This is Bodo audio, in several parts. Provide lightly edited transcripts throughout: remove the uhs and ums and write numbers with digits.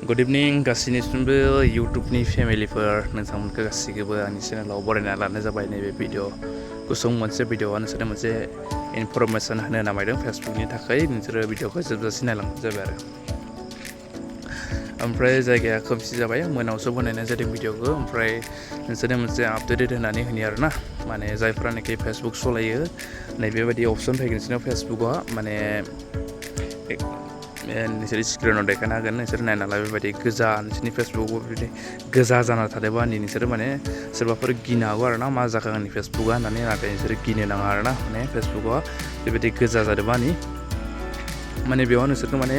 गुड इभिनिं गासैनिसिमबो इउटुबनि फेमिलिफोर नोंथांमोनखौ गासैखौबो आंनि चेनेलाव बरायना लानाय जाबाय। नैबे भिडिअ गुसुं मोनसे भिडिअआ नोंसोरनो मोनसे इनफरमेसन होनो नामायदों फेसबुकनि थाखाय। नोंसोरो भिडिअखौ जोबजासिम नायलांबानो जाबाय आरो। ओमफ्राय जायगाया खोमसि जाबाय, मोनायावसो बनायनाय जादों भिडिअखौ। ओमफ्राय नोंसोरनो मोनसे आपडेट होनानै होनि आरोना, माने जायफ्रानोखि फेसबुक सलायो नैबेबायदि अपसन फैगोन नोंसोरनाव फेसबुकआ माने नोंसोर स्क्रिनाव देखायनो हागोन। नोंसोर नायना ला बेबायदि गोजा नोंसोरनि फेसबुकआव बेबायदि गोजा जाना थादोंबा नोंसोरो माने सोरबाफोर गिनो हागौ आरोना, मा जाखो आंनि फेसबुकआ होननानै। नाथाय नोंसोर गिनो नाङा आरोना, माने फेसबुकआ बेबायदि गोजा जादोंबा माने बेवहाय नोंसोरखौ माने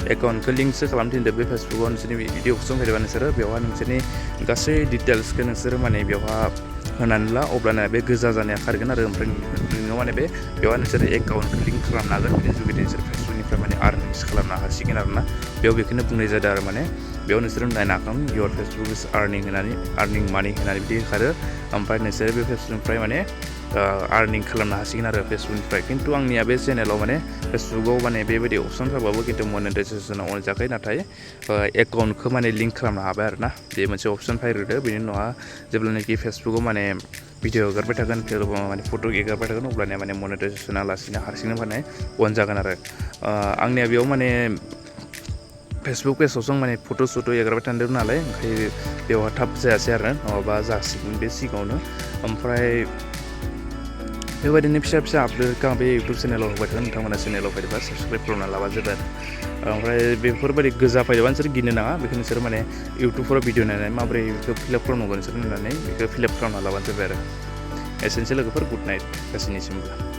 एकाउन्टखौ लिंकसो खालामनो थिनदों। बे फेसबुकआव नोंसोरनि भिडिअ अपसन फैदोंबा नोंसोरो बेवहाय नोंसोरनि गासै डिटेल्सखौ नोंसोरो माने बेवहाय होनानै ला, अब्लाना बे गोजा जानाया खारगोन आरो। ओमफ्राय नोङो माने बेवहाय नोंसोरो एकाउन्टखौ लिंक खालामनो हागोन। बेनि जुगिदि नोंसोर फेसबुकनिफ्राय माने आर्निंस खालामनो हासिगोन आरोना। बेयाव बेखौनो बुंनाय जादों आरो, माने बेयाव नोंसोरो नायनो हागोन इयर फेसबुक इज आर्निं मानि होनानै बिदि होखारो। ओमफ्राय नोंसोरो बे फेसबुकनिफ्राय माने आर्निं खालामनो हासिगोन आरो फेसबुकनिफ्राय। खिन्थु आंनिया बे चेनेलाव माने फेसबुकआव माने बेबायदि अपसन थाबाबो खिन्थु मनेटाइजेसनाव अन जायाखै। नाथाय एकाउन्टखौ माने लिंक खालामनो हाबाय आरोना। बे मोनसे अपसन फैग्रोदो, बेनि उनावहा जेब्लानाखि फेसबुकआव माने भिडिअ हगारबाय थागोन, माने फट' एगारबाय थागोन, अब्लानिया माने मनेटाइजेसना लासैनो हारसिंनो माने अन जागोन आरो। आंनिया बेयाव माने फेसबुक पेजावसो आं माने फट' एगारबाय थादों नालाय, ओंखायनो बेवहाय थाब जायासै आरो, नङाबा जासिगोन बे सिगाङावनो। ओमफ्राय बेबायदिनो फिसा फिसा आपडेटखौ आं बे इउटुब चेनेलाव होबाय थागोन। नोंथांमोना चेनेलाव फैदोंबा साबसक्राइब खालामना लाबा जाबाय आरो। ओमफ्राय बेफोरबायदि गोजा फैदोंबा नोंसोर गिनो नाङा। बेखौ नोंसोर माने इउटुबफोराव भिडिअ नायनानै माबोरै बेखौ फिलआप खालामनांगौ नोंसोर नायनानै बेखौ फिलआप खालामना लाबानो जाबाय आरो। एसेनोसै लोगोफोर, गुड नाइट गासैनिसिमबो।